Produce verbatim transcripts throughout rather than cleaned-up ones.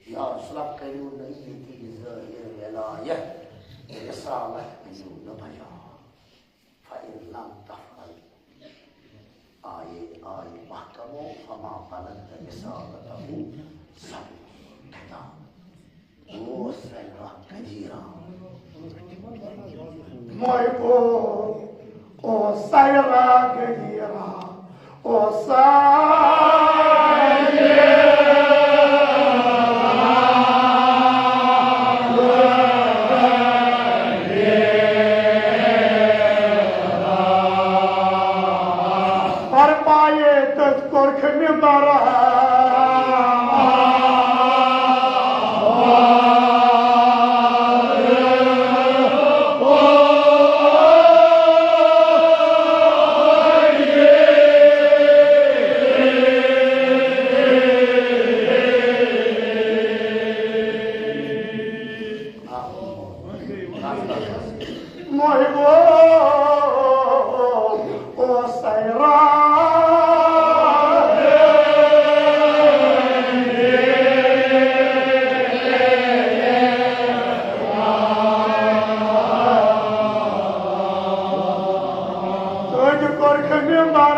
یا رسول اللہ، کٔرِو نہٕ ییٚتہِ زٲہِر ولایت، رسالت أنِو نہٕ بجا۔ فإن لم تفعل، آیے آیے محکمو، فما بلغت رسالته، صدق کتاب۔ او سیرا قدیرا۔ محبو، او سیرا قدیرا۔ او سیرا۔ فرمائے تتھ کوٚرکھ ممبر۔ محبو، او سیرا۔ تُہۍ تہِ کوٚرکھ ممبر۔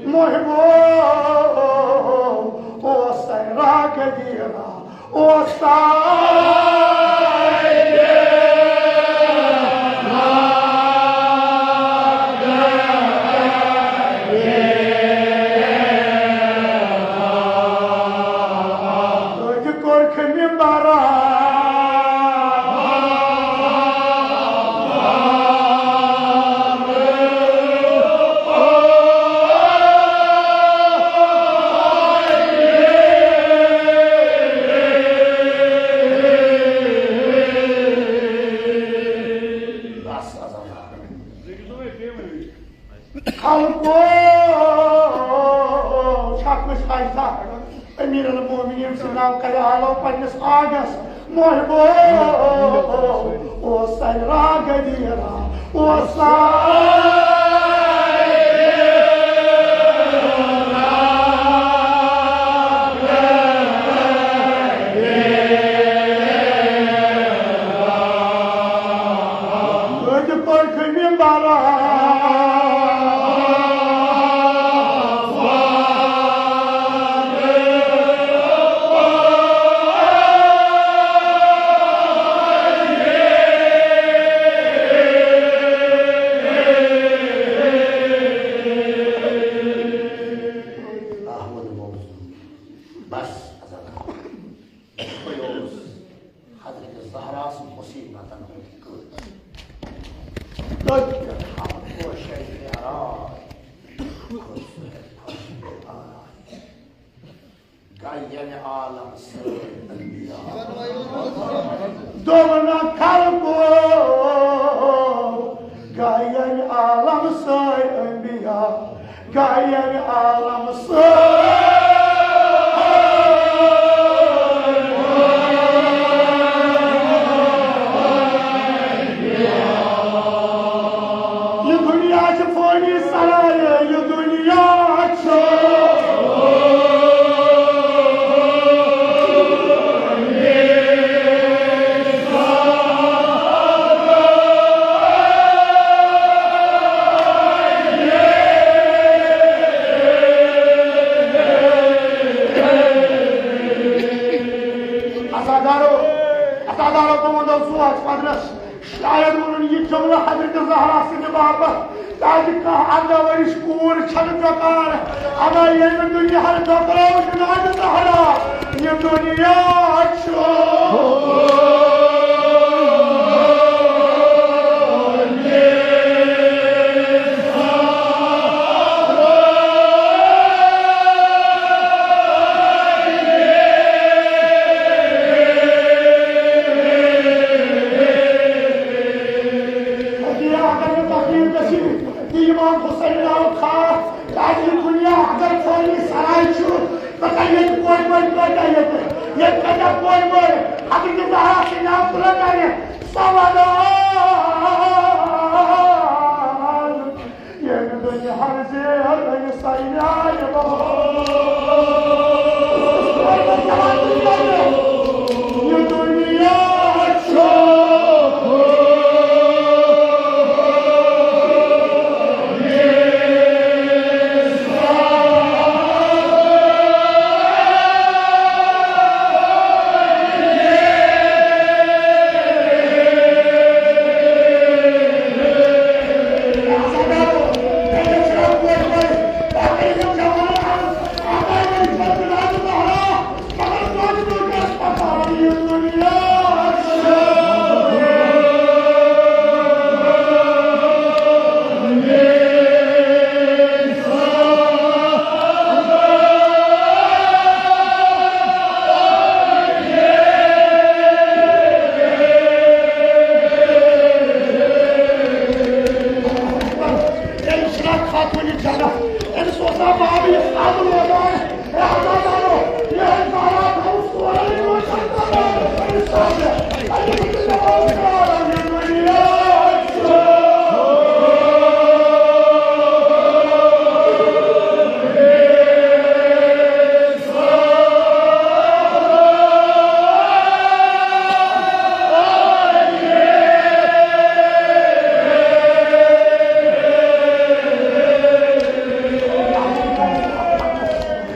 محبو، او سیرا قدیرا۔ او سیرا۔ تُہۍ تہِ کوٚرکھ ممبر۔ خلقو، چھکھ مےٚ شایستہ امیر المومنین سٕنٛدِ ناو کرِ آلو پننِس آگس۔ محبو، او سیرا قدیرا، او سیرا۔ تُہۍ تہِ کوٚرکھ ممبر۔ بس، عزت۔ یہِ اوس حضرت زہرا سٕنٛز مصیبتن ہُنٛد قۭدۍ۔ تٔتھۍ پٮ۪ٹھ ہم گوشے معراج۔ گٔے ییٚمہِ عالم سٲرۍ انبیاء۔ دوٚپنَکھ خلقو، گٔے ییٚمہِ عالم سٲرۍ انبیاء۔ گٔے ییٚمہِ عالم سٲرۍ۔ یہِ دُنیا چھُ فٲنی سرایہِ، یہِ دُنیا چھُ۔ عزادارو، عزادارو، بہٕ وَنو ژور پَنٛدرَس۔ شاید ووٚنُن یہِ جملہٕ حضرت زہرا سٕنٛدِ باپتھ، تاکہِ کانٛہہ اَرداہ ؤرِش کوٗر چھَنہٕ بیکار۔ اَما ییٚمہِ دُنیاہَن ٹۄکرٲو جناب زہرا، یہِ دُنیا چھُ۔ اگر نہٕ تقریر گژھِ، تہٕ امام حسین آو خاص، کیازِ یہِ دُنیا اگر سرائے چھُ، ژٕ کَتہِ ییٚتہِ کورِ مٲلۍ کٲتیٛاہ ییٚتہِ؟ ییٚتہِ کٲتیٛاہ کورِ مٲلۍ؟ حضرت زہرا سٕنٛدِ ناوٕ تُلان دَرِ، سوالات۔ ییٚمہِ دُنیاہَس زیر أمِس سَیارِ بہار۔ یہِ دُنیا چھُ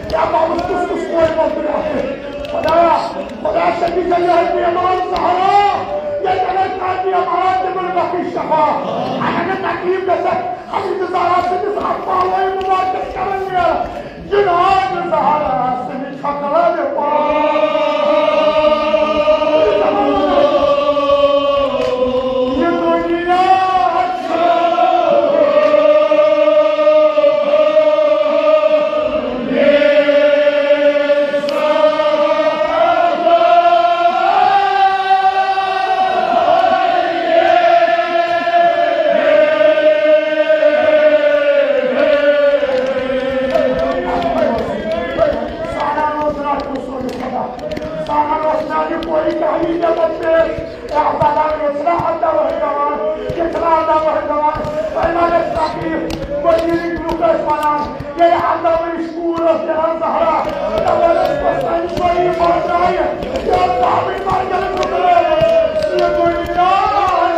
کیٛاہ باوُس کُس کُس کورِ وۄپدُے اَتھٕ؟ خۄدایا، خۄدایا، شفیع جان، یِہوٚے بیمار زہرا، ییٚتہِ اگر کانٛہہ بیمار تِمن بخش شفا۔ اگر نہٕ تکلیف گژھِ، حضرت زہرا سٕنٛدِس اَتھ پالوے مُبارکس کرن نیرٕ۔ جناب زہرا سٕنٛدِ شکلہٕ پٲٹھۍ۔ یہِ دُنیا چھُ سامان اوس راتھ اوس سورُے خۄدا۔ سامان اوس میانہِ کورِ کہانی مےٚ پتہٕ پیش۔ اے خۄدا، یہِ چھُنہ اللہ وحید دَوان، یہِ چھُنہ اللہ وحید دَوان۔ تۄہہِ ما گژھِ تکلیف؟ وزیرٕکۍ لُکھ ٲسۍ وَنان، ییٚلہِ اللہ وٕنِس کوٗر ٲس نیران زہرا، دَپان ٲسۍ، "پَتہٕ سانہِ سورُے بٲژ آیہِ، یہِ ٲس صحابٕے مرگَن مُترٲومٕژ، یہِ دُنیا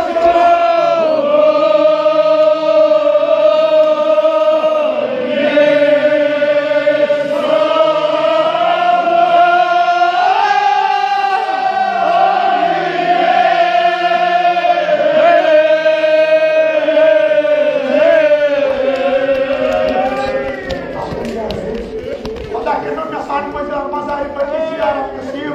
چھِ۔" خۄدا کٔرِنو مےٚ سانہِ مزار، مزارِ پٔتِس زیارت نصیب۔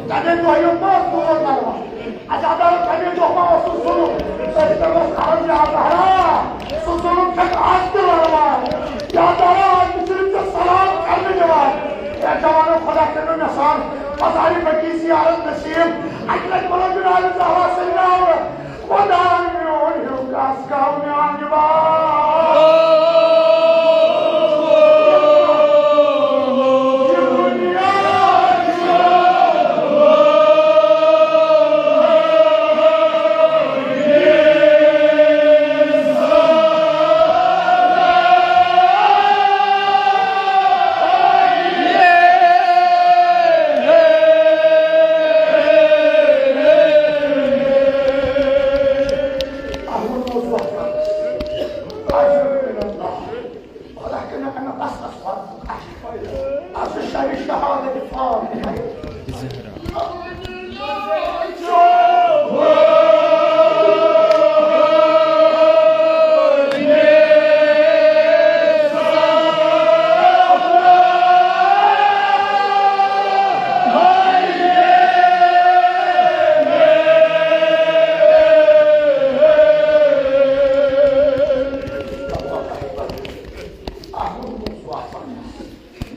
تَمے دۄہ یِم پانٛژھ دور لَگان۔ اچھا، اگر تَمے دۄہ ما اوس سُہ ظُلُم؟ أسۍ کَرو عرض، یا زہرا، سُہ ظُلُم چھَکھ آز تہِ لَڑوان۔ یا زہرا، آز تہِ صرف ژےٚ سلام کَرنہٕ دِوان۔ اے جوانو، خۄدا کٔرِنو مےٚ سان مزارِ بقیع زیارت نصیب۔ اَکہِ لَٹہِ وَنو جناب زہرا سٕنٛدِ ناوٕ۔ خۄداے میون ہیوٗ کَس گوٚو میٛانہِ باپتھ؟ یہِ دُنیا چھُ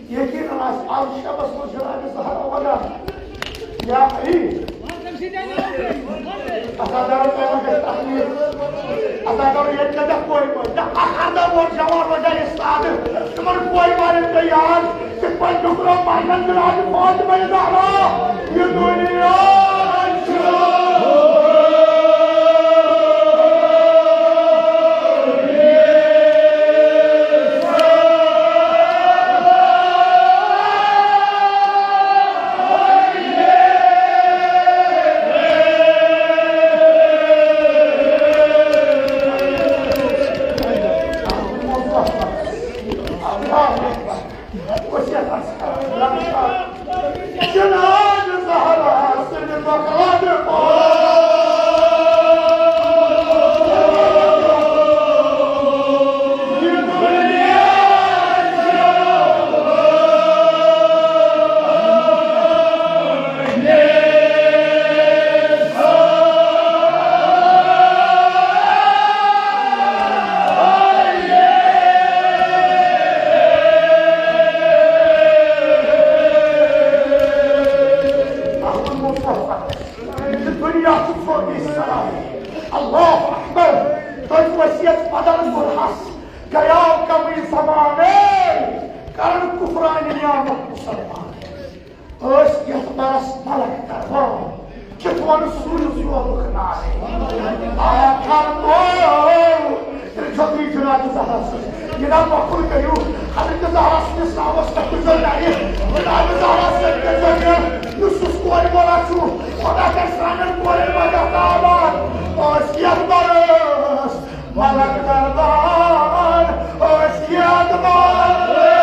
یقیناً آسہِ آز شبس منٛز جناب زہرا ونان، یا علی، عزادارو، تۄہہِ ما گژھِ تکلیف؟ ہسا کَرو ییٚتہِ کَتٮ۪تھ پورِ پٲٹھۍ۔ نہ، اَکھ اَرداہ وُہُر جوان روزِ ہا یہِ سادٕ۔ تِمَن پورِ والٮ۪ن پیٚیہِ یاد، کِتھ پٲٹھۍ ٹھُکرٲو مَرگَن جِناب فاطمہ زہرا۔ یہِ دُنیا چھُ دُنیا چھُ ژھوٚرمُت سران۔ اللہ اکبر۔ تٔمۍ وصیت بدل کوٚرہس، گٔیاو کمٕے زمانے، کرن کفرانہِ نعمت مسلمان۔ ٲسۍ یتھ برس ملک دربار، کِتھ وَنہٕ سوٗرِس لوبُک نارے۔ آیا کر تو تیٚلہِ چھو تُہۍ جناب زہرا سۭتۍ۔ جناب مقبول کٔرِو، حضرت زہرا سٕنٛدِس ناوس پٮ۪ٹھ کٔرۍزیو نعرِ۔ جناب زہرا سۭتۍ کٔرۍزیو نعرِ۔ یُس یُس کورِ وولا چھُ، خۄدا کَرِ سانٮ۪ن کورٮ۪ن مدد آباد۔ ٲسۍ یتھ برس ملک دربار، ٲسۍ یتھ برس۔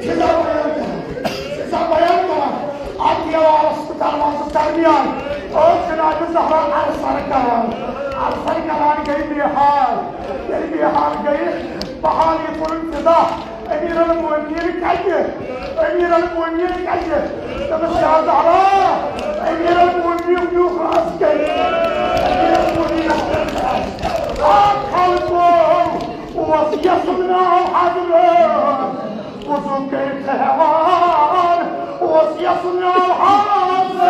فضا بیان کران، فضا بیان کران۔ اتھ دیوارس تہٕ دروازس درمیان ٲس جناب زہرا ارسر کران۔ ارسر کران گٔے بے حال۔ ییٚلہِ بے حال گٔے، بحال یہِ کوٚرُن فضا۔ امیر المومنین کتہِ؟ امیر المومنین کتہِ؟ دوٚپُس، یا زہرا، امیر المومنین نیوٗکھ رز کٔرِتھ۔ امیر المومنین اکھ خلقو اوس یسُنٛد ناو حضرت۔ وضو کٔرِتھ ہٮ۪وان اوس یسُنٛد ناو حضرت۔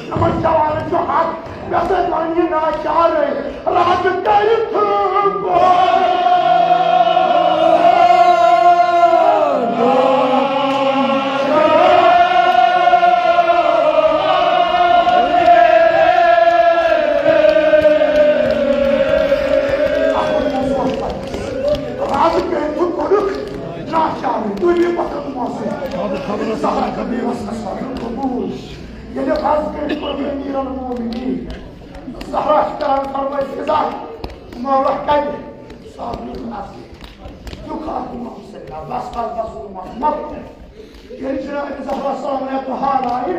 یِمن جوانن چھُ حق، مےٚ سۭتۍ وَنہِ یہِ ناچارے، رازٕ کٔرِتھ۔ رازٕ کٔرِتھ کوٚرُکھ ناچارے، دوٚیمہِ پتہٕ موسم۔ زہرا کٔر بیٚیہِ وسوسہٕ قبول۔ ییٚلہِ حض کٔرۍ کوٚر أمیٖر المومنیٖن۔ زہرا چھِ کران فرمٲیِش، فضا، مولا کَتہِ؟ صاحب یُتھ اَصلی۔ یُتھ اَتھ اِمام حُسین، بس، بس، بس، مۄکل، مۄکل۔ ییٚلہِ جناب زہرا سامنے بہار آیہِ،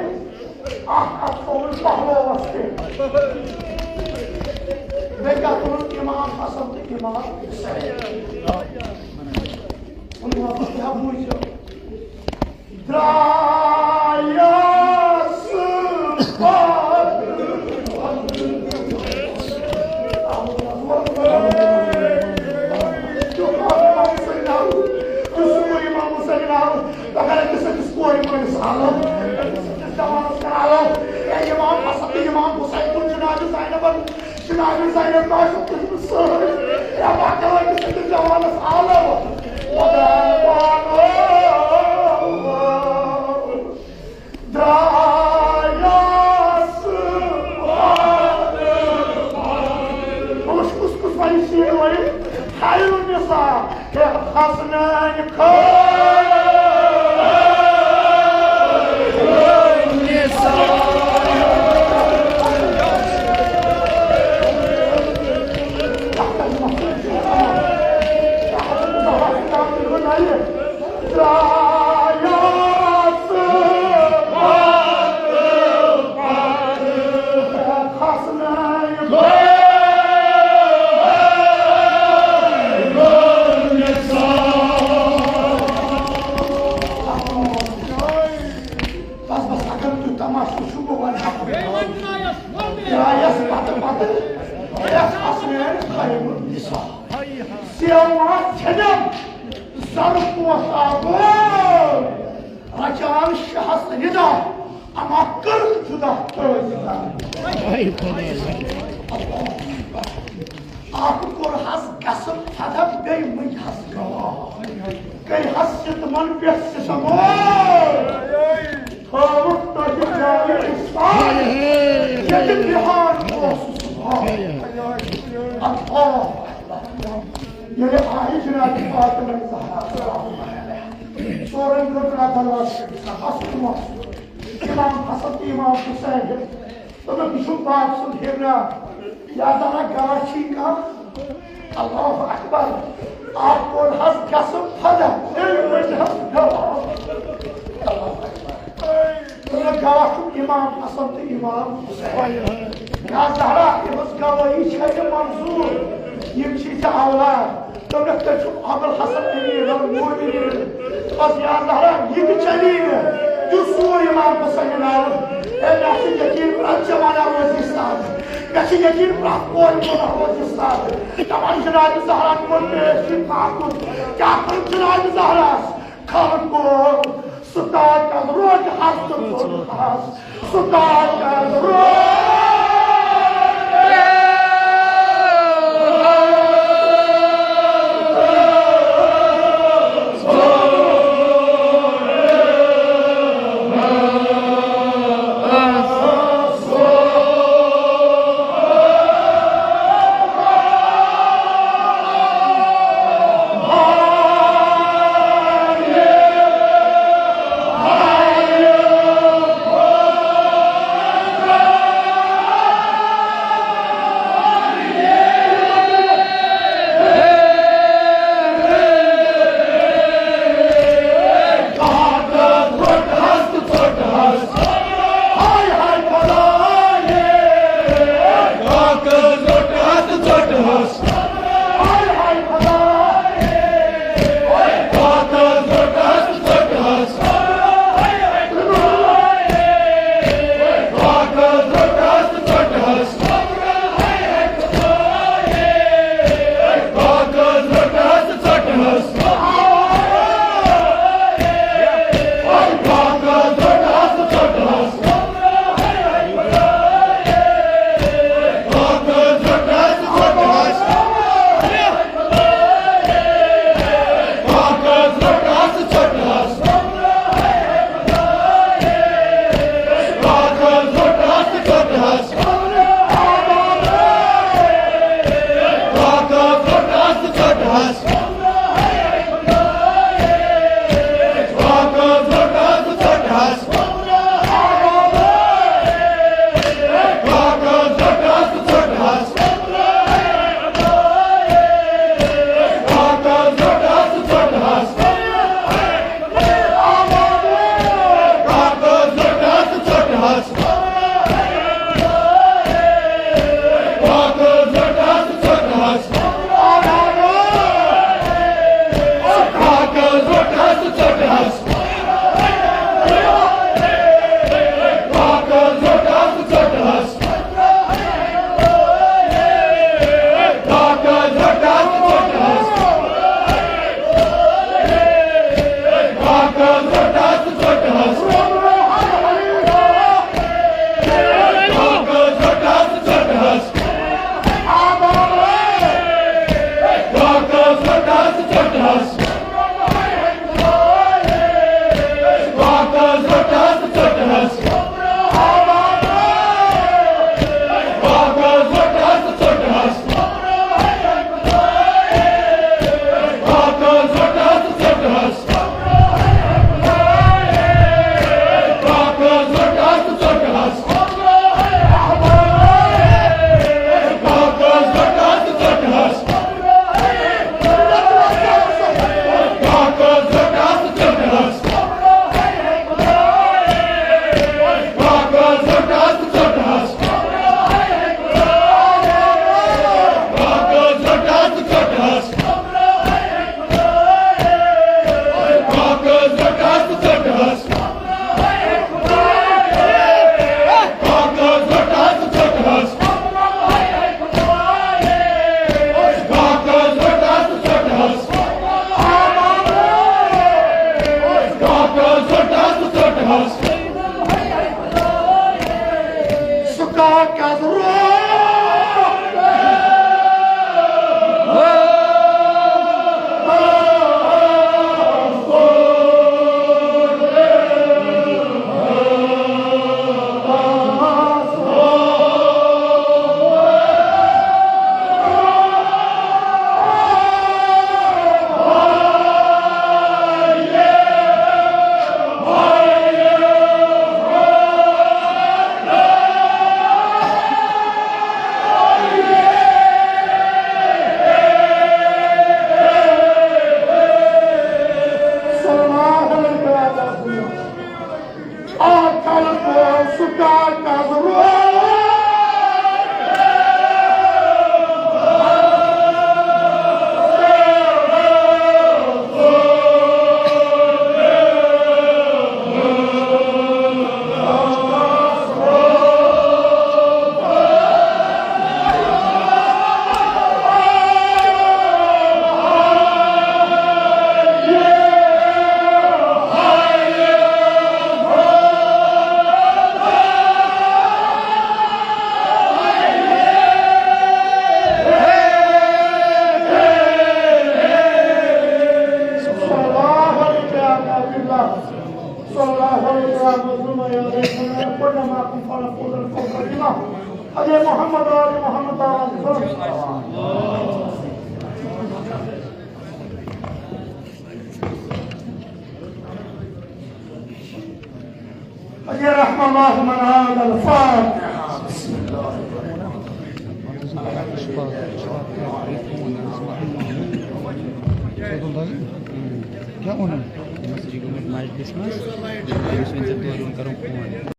اَکھ اَتھ تھوٚوُن پہلوس تہِ۔ بیٚیہِ کیٛاہ تُلُن؟ اِمام حسن تہٕ اِمام حُسین۔ ووٚنُن، وۄنۍ کیٛاہ بوٗزِو؟ درٛایَس پتہٕ۔ مگر أکِس أکِس کورِ مٲلِس آلو، أکِس أکِس جوانَس کَر آلو۔ اے اِمام حسن تہٕ اِمام حُسین تُل جناب زینبَن۔ جناب زینب باسیو تٔمِس سۭتۍ۔ اے پَکھ کَرو أکِس أکِس جوانَس آلو۔ خۄدایا پاک۔ درٛایَس پتہٕ۔ وٕچھ کُس کُس وَنہِ شیٖن وٲیِتھ۔ خیر النساء۔ ہے حسنین خیر النساء۔ بس، بس، اگر تُہۍ تماشہٕ وٕچھِو، بہٕ وَنہٕ ہا۔ درٛایَس پتہٕ پتہٕ، یَتھ حسنین خیر النساء۔ سیوا چھجم زر پوش آبو، رچان شہس ندا، اما کر جدا تٲج۔ اکھ کوٚر حظ قسم فدا، بیٚیہِ مٔنٛگۍ حظ گواہ۔ کٔرۍ حظ ستمن پٮ۪ٹھ ستم۔ تھٲوٕکھ تۄہہِ جایہِ اِسلام، ییٚتہِ بِہار اوسُس بہٕ۔ اللہ اکبر۔ ییٚلہِ آیہِ جناب فاطمہ زہرا سلام اللہ علیہا، ژورن دۄہن راتن واتن اَصٕل اوس۔ اِمام حسن تہٕ اِمام حُسین۔ دوٚپُکھ، یہِ چھُ باب سُنٛد ہیٚرناو۔ یا زہرا گاش چھِی کانٛہہ۔ اللہ اکبر۔ اَکھ کوٚر حظ قسم فدا، بیٚیہِ ؤنۍ حظ گواہ۔ اللہ اکبر۔ دوٚپُن، گواہ چھُ اِمام حسن تہٕ اِمام حُسین۔ یا زہرا، یِہٕنٛز گوٲہی چھےٚ یہِ منظوٗر؟ یِم چھِ ژےٚ اولاد۔ دوٚپنَکھ، تُہۍ چھِو ابوالحسن امیر المومنین۔ بس یا زہرا، یہِ تہِ چلی نہٕ۔ یُس سوٗر اِمام حُسین آو۔ اے، مےٚ چھُ یقیٖن پرٛٮ۪تھ جوان روزِ اِستاد۔ مےٚ چھُ یقیٖن پرٛٮ۪تھ کورِ ووٚن روزِ اِستاد۔ دَپان جناب زہرا کوٚر پیش یہِ طاقت۔ کیٛاہ کوٚر جناب زہراہَس؟ خلقو سُہ طاقت روزِ حظ تہٕ ژوٚل حظ۔ سُہ طاقت روزِ۔ صلى الله عليك يا نبي الله. صلى الله عليك يا مظلوم يا رسول الله. كلما كنت فنقول لكم كلمة. أبي محمد وآل محمد وآل محمد. قد يرحم الله من عاد الفاتحة. بسم الله الرحمن الرحيم. کیٛاہ ووٚنُن؟ مجلس منٛز، أمِس ؤنۍ زِ تُہۍ یِم کَرو فون۔